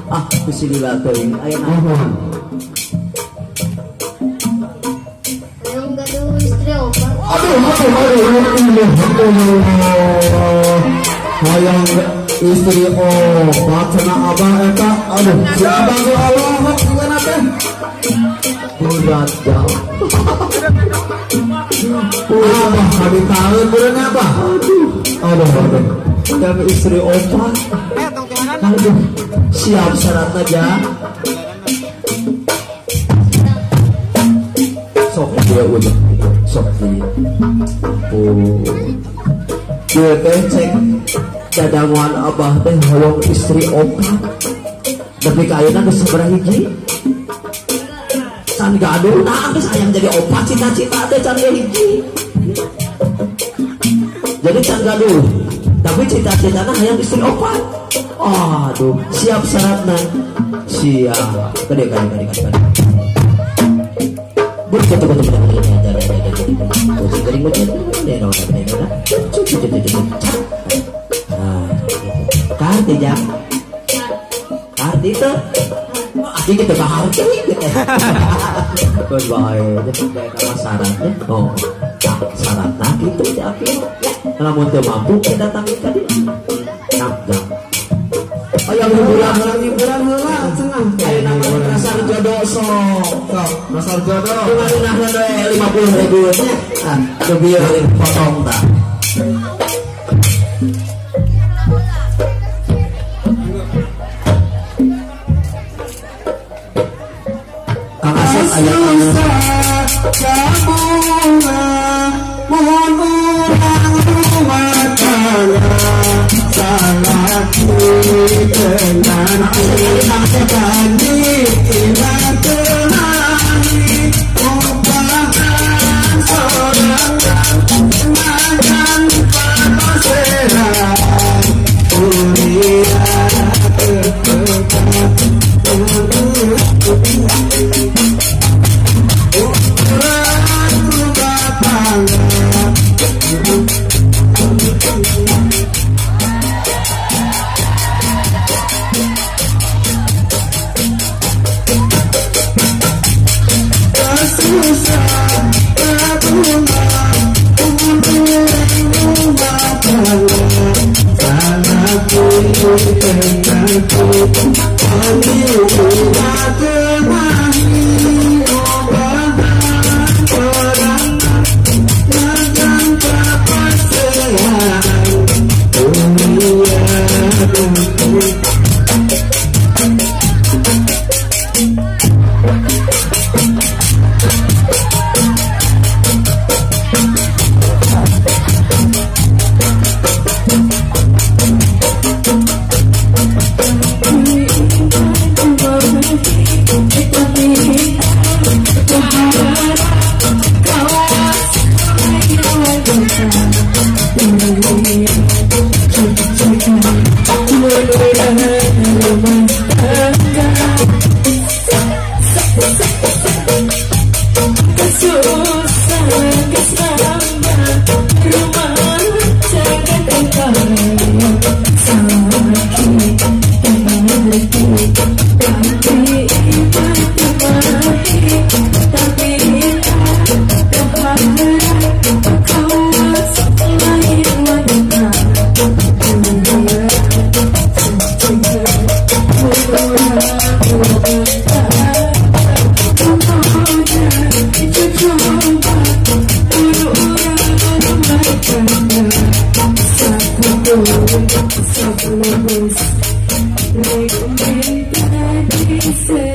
Ah, bisi lila teuing aya naon? Hayang gaduh istri opat. Aduh, aduh, aduh, aduh. Hayang istri opat cenah abah eta. Aduh, si abah ge Allah gimana teh? Berat jauh. Abah kali tahun beureunya abah. Aduh, aduh, aduh. Hayang istri opat. Aduh, siap syaratnya aja. Sok dia udah, sok dia. Oh, dia teh cek cadangan abah teh hoyong istri opat. Tapi kayaknya geus sabaraha hiji? Can gaduh, nah geus hayang jadi opat cita-cita teh can hiji. Jadi can gaduh, tapi cita-citana hayang istri opat. Aduh, siap syaratna. Siap. Gede kali kali kali. Karti jang. Karti teh. Aki kita baharti gitu. Keun bae nama syaratnya. Oh, syaratna kitu teh aki. Lamun teu mampu kita datang ka dieu. Nah, jang. Ayo hiburan, hiburan heula cenah. Ayeuna mah nasar jodoh sok. Sok, nasar jodoh. Kumaha we 50.000 nya. Ah, teu bieu potong tah. Kang Asep aya kana mun urang rumah tangga salaki tenang tani iman tenani upahan sorangan makan papaseran uria urang rumah tangga. Recommended.